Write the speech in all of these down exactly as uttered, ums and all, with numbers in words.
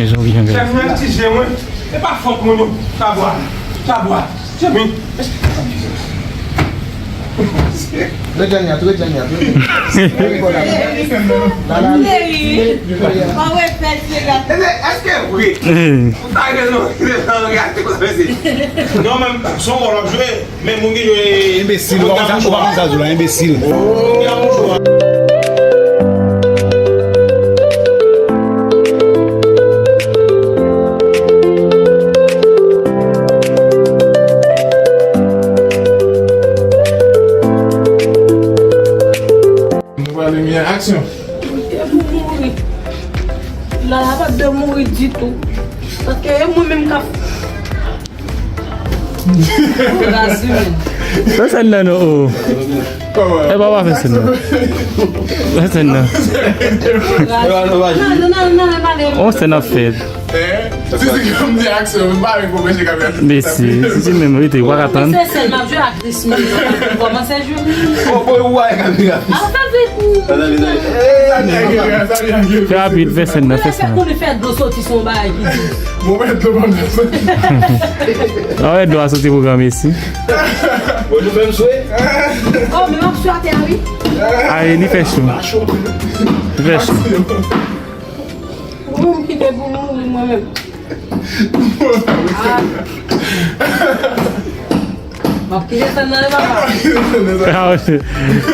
Jan w byen gade. Chèf mwen, ti je mwen. E pa fòt mwen non. Sa bwa. Sa bwa. Chèf mwen. Ret Janya, ret Janya, ret Janya. Ebe, èske vre? Ou ta rezon, se an reyalite konsa, mesye. Non, men se yon wòl w ap jwe, men moun ki jwe. Enbesil, ou pa konn sa, ou pa konn sa, Zoula, enbesil. Nou pale byen, aksyon. Mwen te pou mouri. Lala pa t dwe mouri ditou. Paske e mwen menm k ap Raz imen. Fè sèn nan non, o. E pa, pa fè sèn nan. Fè sèn nan. Raz. Non, non, non, non, non, non. On sèn ap fèt. Eh, si se ki m di aksyon, m pa vin pou mèche kamera. Mesi, si se menm rete, w pa ka tann. Se sèn m ap jwe ak Krismi. Kòmanse jwe. Bon, bon, ou wè kamera. A, fè vit. Fè rapid, fè sèn nan, fè sèn nan. Pou li fè dlo soti son bagay ki di. Bon, mwen dlo pa m. A wè dlo a soti pou granmesi. Bon, nou menm swe. Oh, men m ap swe atè a, wi. Aye, li fè cho. Li fè cho. Ou menm kite pou mouri, mwen menm. Ah. M ap kite sèn nan, wi, papa. Ah,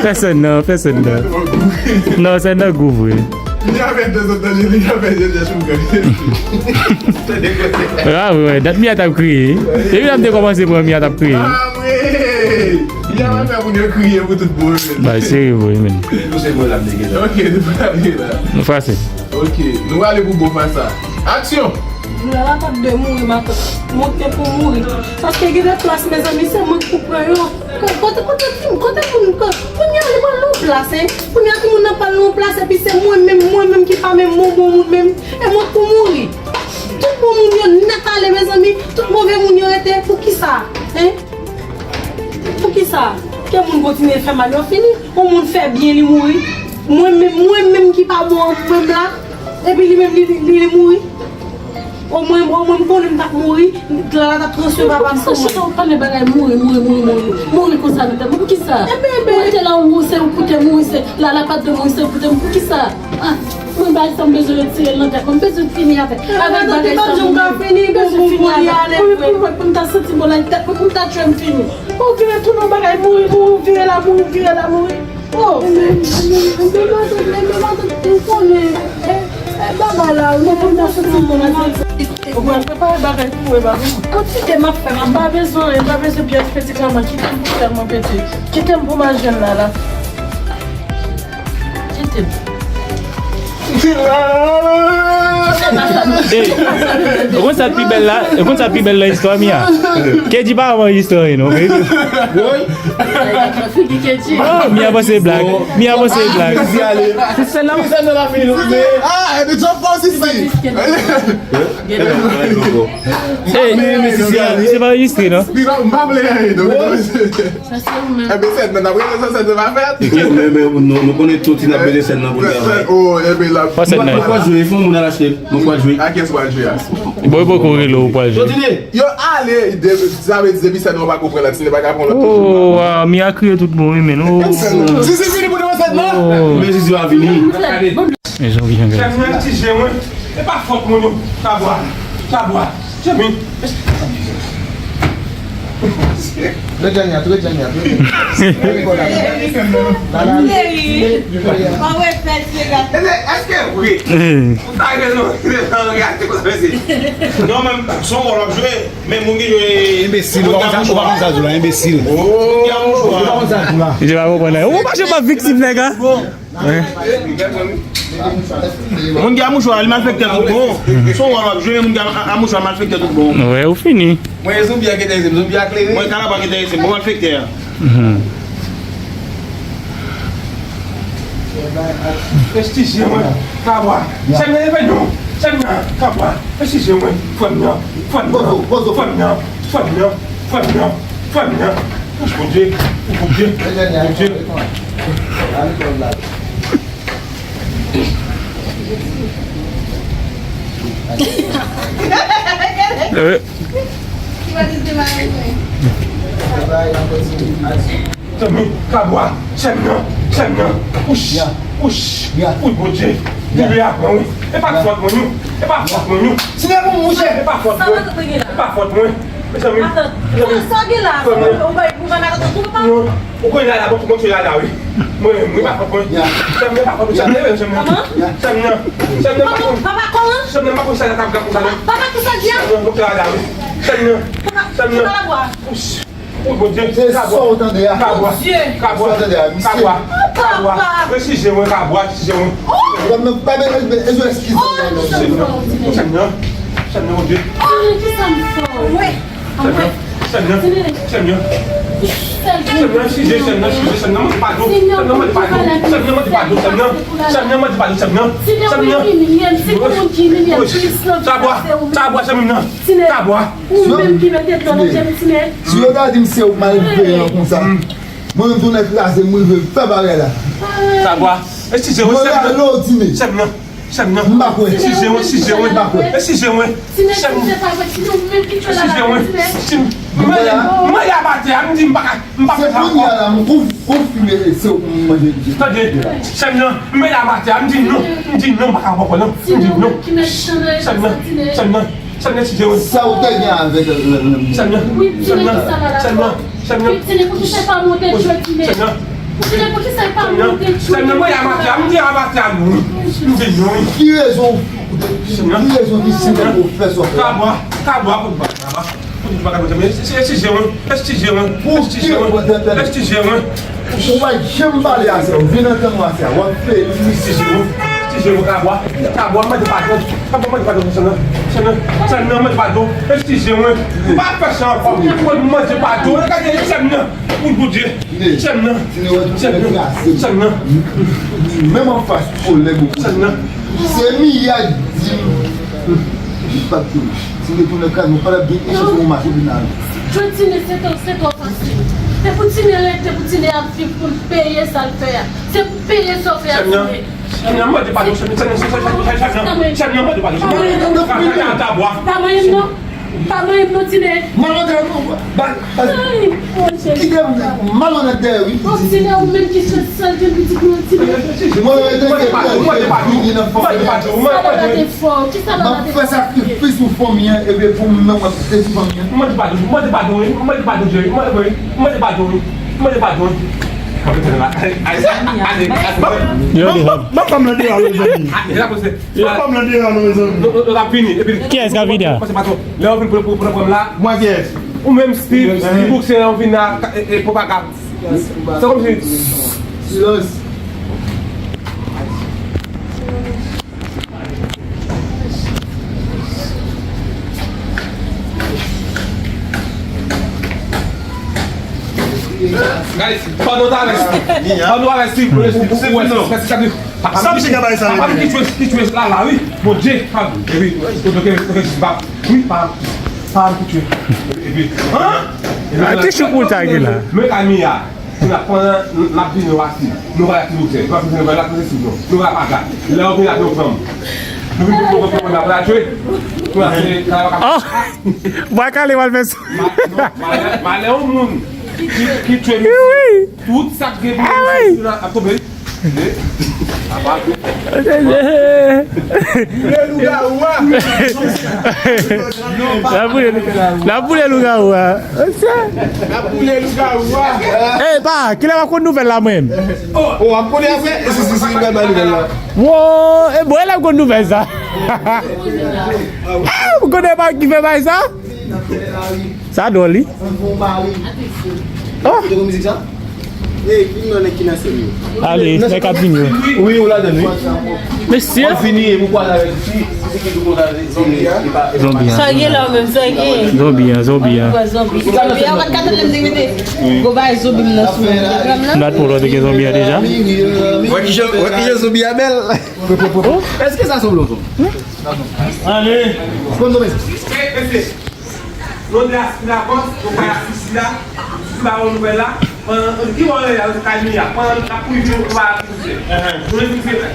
fè sèn nan, fè sèn nan. Non, sèn nan gou vre. Li avè de zòt nan je li, avè je de chougan. Ah, wi, wi, dat Mia t ap kriye. Depi lè m te kòmanse pran Mia t ap kriye. Ah, wi. Mia va fè moun yo kriye pou tout bon, wi. Bay serye vre, men. Nou se bon la, m te gentan. Ok, nou prale la. Nou fase. Ok, nou prale pou bon fas sa. Aksyon! Lala pa t dwe mouri, matant. Mwen te pou mouri. Paske gen de plas, mezanmi, se mwen k pou pran yo. Kote, kote, kote moun, kote, kounye a li pral nan yon plas, hein? Kounye a timoun nan pral nan yon plas, epi se mwen menm, mwen menm ki pa menm bon, bon moun menm. E mwen k pou mouri. Tout bon moun yo nèt ale, mezanmi. Tout move moun yo rete. Poukisa? Hein? Poukisa? Ke moun kontinye fè mal, yo fini. Yon moun fè byen, li mouri. Mwen menm, mwen menm ki pa bon an, mwen menm la. Epi li menm, li, li, li, li mouri. Omwen, omwen, m konnen m t ap mouri, Lala t ap transfere papa m sou mwen. Chita w pale bagay mouri, mouri, mouri, mouri. Mouri konsa nan tèt mwen. Poukisa? Enben, enben. Ou rete la, ou se ou pou te mouri, se Lala pa t dwe mouri, se ou pou te mouri. Poukisa? Ah, mwen bagay sa m bezwen retire l nan tèt mwen. M bezwen fini avèk, avèk bagay sa mwen. Mwen bezwen fini avèk. Pou, pou, pou, pou m ta santi bon nan tèt mwen, pou m ta tchwe m fini. Ou vire tounen yon bagay mouri, mouri, ou vire la, mouri, ou vire la, mouri. Oh, men, men, men, men, matant, men, men, matant, ou konnen, eh, eh, bagay la, ou konnen m ta santi m bon nan tèt. Ou pral prepare bagay pou mwen, ba. Kantite m ap fè, m pa bezwen, m pa bezwen pyès medikaman. Kite m pou fè mwen pete. Kite m pou m al jwenn Lala. Kite m. Ey, ou konn sa k pi bèl la? Ou konn sa k pi bèl nan istwa Mia? Kedji pa anrejistre anyen non, baby. Woy. Figi Kedji. Oh, Mia panse blag. Mia panse blag. Figi ale. Figi ale. Ah, e de jòf pa osi si. Ey, men, men, si, si, si, se pa anrejistre non. M pa vle anyen non. Sa se ou menm. Enben, sèt nan apre sa, sèt nan pa fèt. Men, men, nou, nou konnen tout ti n ap bezwen sèn nan pou travay. Oh, enben la. Pa sèn nan. Mwen pral jwe, fò moun al achte. Mwen pral jwe. A kiyès w pral jwe a? Bon, yo poko rele w pou al jwe. Yo ale, de, sa vle di depi sèn nan w pa ko pran lòt, si nou pa ka pran lòt. Oh, wow, Mia kriye tout bon, wi, men. Oh. Si, si, fini pou nou sèn nan. Oh. Men Zizi va vini. Men jan w byen gade. Chèf mwen, ti je mwen. E pa fòt mwen non. Sa bwa. Sa bwa. Chèf mwen. Ret Janya, ret Janya, ret Janya. Ebe, èske vre? Ou ta rezon, se an reyalite konsa, mesye. Non, men se yon wòl w ap jwe, men moun ki jwe. Enbesil, ou pa konn sa, ou pa konn sa, Zoula, enbesil. Ou pa konn sa, Zoula. Ou pa jwe pa viktim, nèg, a? Moun ki a mouchwa, li malfektè tout bon. Se yon wòl w ap jwe, moun ki a, a mouchwa malfektè tout bon. Wè, ou fini. Mwen, e zonbi a ki enterese m, zonbi a klere. Mwen, kalabwa ki enterese m, bon malfektè a. Mhm. Prestijye mwen, kalabwa. Sèm nan, e pa nou. Sèm nan, kalabwa. Prestijye mwen, frè m nan, frè m nan, frè m nan, frè m nan, frè m nan, frè m nan. Bondye, Bondye, Bondye. Zanmi, Kabwa, sè m nan, sè m nan. Ouch, ouch, wi Bondye. Bondye aprann wi. E pa fòt mwen non. E pa fòt mwen non. Tine pou mwen, chè. E pa fòt mwen. E pa fòt mwen. Mezanmi, mezanmi. Sa gen la? Ou bay pou mwen madanm ou pa? Non. Ou konn la la, bon, mwen se la la wi. Mwen, mwen pa fòt mwen. Sè m nan pa fòt mwen. Sè m nan, sè m nan. Sè m nan, sè m nan pa konn. Papa kòman? Sè m nan pa konn sa la tap gad konsa non. Papa ki sa di a? Sè m nan, mwen se la la wi. Sè m nan, sè m nan. Papa, papa. Ouch. Wi Bondye, se sa w tande a. Kabwa, Bondye. Kabwa, sa w tande a, misye. Kabwa, kabwa. Presize mwen, kabwa, presize mwen. Mwen pa bezwen, bezwen eskize mwen non. Sè m nan, sè m nan, Bondye. Tine, ki sa m fè w? Sè m nan, sè m nan, sè m nan. Sè m nan, eskize, sè m nan, eskize, sè m nan, mande padon. Sè m nan, mande padon. Sè m nan, mande padon, sè m nan. Sè m nan, mande padon, sè m nan. Sè m nan. Tine, ou imilye m, se pou moun ki imilye m plis nan vi a, se ou menm. Kabwa, kabwa, sè m nan. Tine. Kabwa. Ou menm ki mete dlo nan je m, Tine. Si yo ta di m se ou k malveyan konsa, mwen menm tou nèg kraze m, m rive fè bagay la. Kabwa, eskize mwen, sè m nan. Mwen rale w, Tine. Sè m nan, sè m nan. M pa kwè. Eskize mwen, eskize mwen. M pa kwè. Eskize mwen. Tine, Tine, se pa vre, Tine, ou menm ki tchwe la la, Tine. Tine, mwen, mwen y ap atè a, m di m pa ka, m pa fè sa ankò. Se kounye a la, m konf-, konfime se ou k manje. Tande, sè m nan, mwen y ap atè a, m di non, m di non, m pa ka ankò non, m di non. Tine, ou menm ki mèt chan nan, Tine. Sè m nan, sè m nan. Sè m nan, eskize mwen. Sa ou te gen avèk, euh, euh, sè m nan. Wi, Tine, ki sa la la fò? Sè m nan, sè m nan. Wi, Tine, poukisa w pa monte djòl, Tine? Tine, poukisa w pa monte djòl? Sè m nan, mwen y ap atè a, m di y ap atè a non. M di non. Ki rezon, ki rezon ki si ou fè sa w fè? Kabwa, kabwa, pou bagay, kabwa. Pou bagay, mwen, eskize mwen, eskize mwen, eskize mwen, eskize mwen. Ou pa janm pale asè, ou vin antann ou asè, w ap fè li. Eskize mwen, eskize mwen, kabwa, kabwa, mande padon, kabwa, mande padon, sè m nan, sè m nan, sè m nan, mande padon, eskize mwen, m pa fè sa ankò, mwen mande padon, gade sè m nan, wi Bondye, sè m nan, sè m nan, sè m nan. Menm anfas kòlèg ou. Sè m nan. Se Miyaj di m. Li pa t tounen. Si li te tounen kay nou, pa t ap gen echanj pou mache vin ale. Jodi Tine, se twò, se twò fasil. Se pou Tine rete, pou Tine ap viv, pou l peye sa l fè a. Se pou peye sa w fè a, Tine. Sè m nan, mande padon, sè m nan, sè m nan, mande padon, sè m nan. Pa manyen m non. Pa manyen m non, Tine. Malonèt, ba, ba, kite m, malonèt dèyè, wi. Bon, Tine, ou menm ki sèl, sèl jenn pitit mwen, Tine. Mwen rete, mwen te pa, mwen te pa, mwen te pa, mwen te pa. Sa la la te fò, ki sa la la te fò? M ap fè sakrifis pou fanmi an, epi pou mwen, m ap detwi fanmi an. Mwen te pa, mwen te pa, mwen te pa, mwen te pa, mwen te pa. Yo, ban, ban, ban fanm nan deyò, mezanmi. Ban fanm nan deyò, mezanmi. Nou, nou, nou t ap vini, epi kiyès k ap vini a? Pase patwon. Lè yo vin pou, pou, pou pran m la. Mwen kiyès? Ou menm, Steve, Steve. Ou se lè yo vin la, e, e, pwopaga. Se kòmsi silans. Gade, pandan w travèse, pandan w travèse, Steve, Steve, Steve, Steve, Steve, Papa m ki tchwe, papa m ki tchwe, ki tchwe la la wi. Bondye, papa m. Epi, oke, oke, oke, papa. Wi, papa m. Papa m ki tchwe. Epi, an? Epi, a, ki chou pou w ta gen la? Men kay Mia. N ap pran, n ap vini w ap si. Nou pa la ti bouzè. Nou pa vini w la ti bouzè. Nou pa paga. Lè w vini ap nou pran. Nou vini pou nou pran la pou la tchwe. Pou la tchwe. Oh! Bwa kale w al fè sou. Ma, non, ma, ma lè yon moun ki, ki, ki tchwe misye. Tout sa k gen pou misye la ap tonbe. Boule lougawou a. N ap boule, n ap boule lougawou a. N ap boule lougawou a. Ey, pa, kilè w ap konn nouvèl la, mwen menm? O, w ap konnen apre? Si, si, si, li pral bay nouvèl la. Wo, e bon, e lè m konn nouvèl sa. Ah, ou konnen pa ki fè bay sa? Sa dwòl, wi. Oh! Kote mizik sa? Ey, ki non nèg ki nan sèn yo? Ale, nèg k ap vini yo. Wi, ou ladann, wi. Mesye. Ou fini, ou pale avèk fi, fi ki di konsa, zonbi a. Zonbi a. Sa gen la menm, sa gen. Zonbi a, zonbi a. Zonbi a, ou pa t ka tann lè m te mete gwo bagay zonbi m nan sou Instagram nan. M pa t pou lè w te gen zonbi a deja. Wè kijan, wè kijan zonbi a bèl. Èske sa sanble yon zonbi? Ale. Konn zonbi sa? Mesye, nou de aspiragòs, nou bay asisi la, si ba yon nouvèl la, pandan ki bò yo ye la, yo se kay Mia, pandan n ap kouri vin, nou pa al kouri. Nou vin kouri.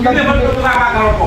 Kite ban nou travay ankò.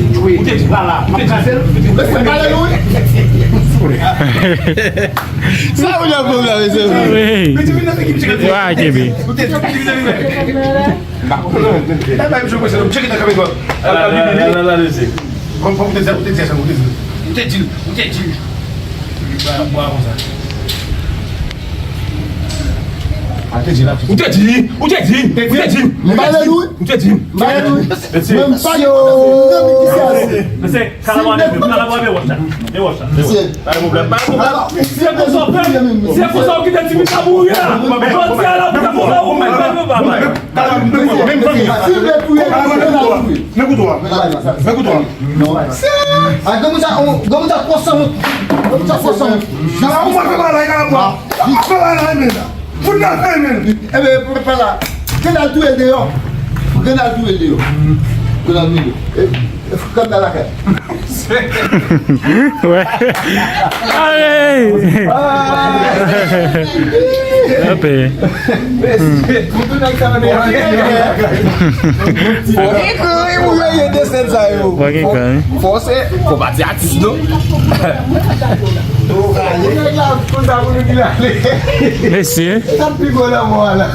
Ou te di, ou te di, ou te di. Sa ou jan pwoblèm, mesye. Wi. Wa, kenbe. Ou te di, ou te di. Ou te di, ou te di. Ou te di, ou te di. Ou te di, ou te di, ou te di. M pale, wi. Ou te di. M pale, wi. Mesye. Mwen m pale, mwen m pale. Mesye, kalabwa, kalabwa, men wòch la. Men wòch la. Mesye. Pa gen pwoblèm, pa gen pwoblèm. Se konsa w fè, se konsa w kite Timoun ap mouri a. Jodi a la, pou ta konsa ou mwen fè nou pa bay. Menm fanmi. Si w vle touye, nou touye. Men kouto a. Men kouto a. Non. A, granmoun sa, on, granmoun sa fò san wont. Granmoun sa fò san wont. Sa ou mwen fè bagay la, mwen. Fè bagay la, men la. Fout nan fè, men. Ebe, papa la. Grann al touye l deyò. Grann al touye l deyò. Grann al touye l deyò. E, e, grann al lakay. Wè. Alé! Apè. Fò gen kran, wi, ou ye desèt sa yo. Fò gen kran, wi. Fò se konbati atis, non? Mesye. Sa pi gwo nan mò a la.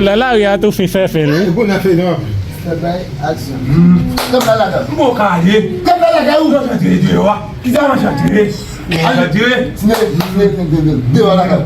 Lè lari a tou fin fè fè l, wi. Bon, n a fè, non. Step by action. Kanpe la lakay. M bon ka ale. Kanpe la lakay ou. Jan jandire deyò a. Ki sa? Jan jandire. Jan jandire. Tine, tine, tine, tine, deyò lakay.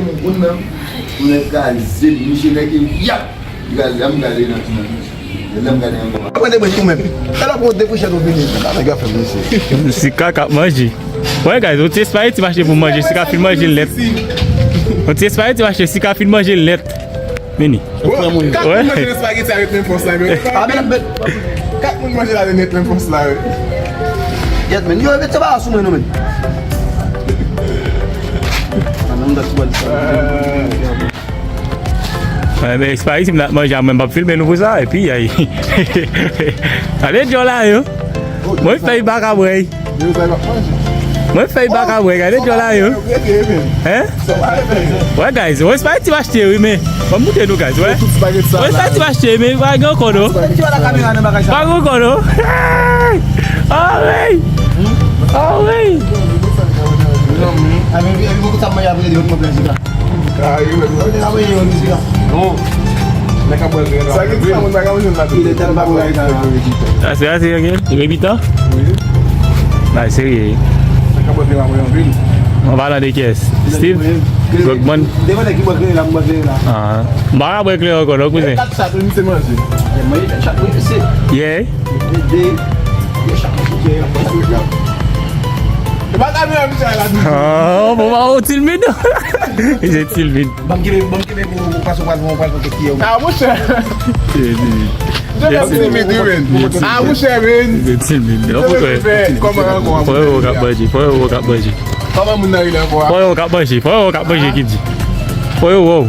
m, ou konn nan. Ou nèg kraze m, misye nèg ki yap. Li kraze, a m gade nan ti nan. Lè m gade ankò. Mwen te mwen tou menm. E la pou de frechèt ou vini. Sa nèg yo fè mesye. Sika k ap manje. Wè, guys, yon ti espageti m achte pou manje. Sika fin manje l nèt. Yon ti espageti m achte, Sika fin manje l nèt. Vini. Kat moun manje espageti avèk menm fòs la, men. A, men, men. Kat moun manje la nèt menm fòs la, wi. Yèt, men. Yo, met se pa sou mwen, non, men. A, nan m dat ti bòl sa. Mwen, men, espageti m nan manje a, mwen p ap filme nou pou sa, epi, ay. Gade djòl la, yo. Mwen fè y baka bwè. Mwen fè y baka bwè, gade djòl la, yo. Hein? Wè, guys, wè espageti m achte, wi, men. Ban m moute nou, guys, wè. Wè espageti m achte, men pa gen ankò, non. Pa gen ankò, non. Ah, wi. Ah, wi. Sa ki sa moun pa ka manje la. Ase, ase, ok. Repitan? Bay serye. An palan de kiyès? Steve? Rodman? Ah. M pa ka bwè kleren ankò, non, kouzen. Yeah. Oh, bon, pa yon tilmin. Se tilmin. Ban m kenbe, ban m kenbe pou, pou, paske w pral, w pral pote kiyè w. Ah, monchè. Joseph tilmin, wi, men. Ah, monchè, men. Se tilmin. Joseph fè kòman ankò, monchè? Fò yo k ap manje, fò yo k ap manje. Kòman moun nan rele ankò a? Fò yo k ap manje, fò yo k ap manje, ki di. Fò yo, wow.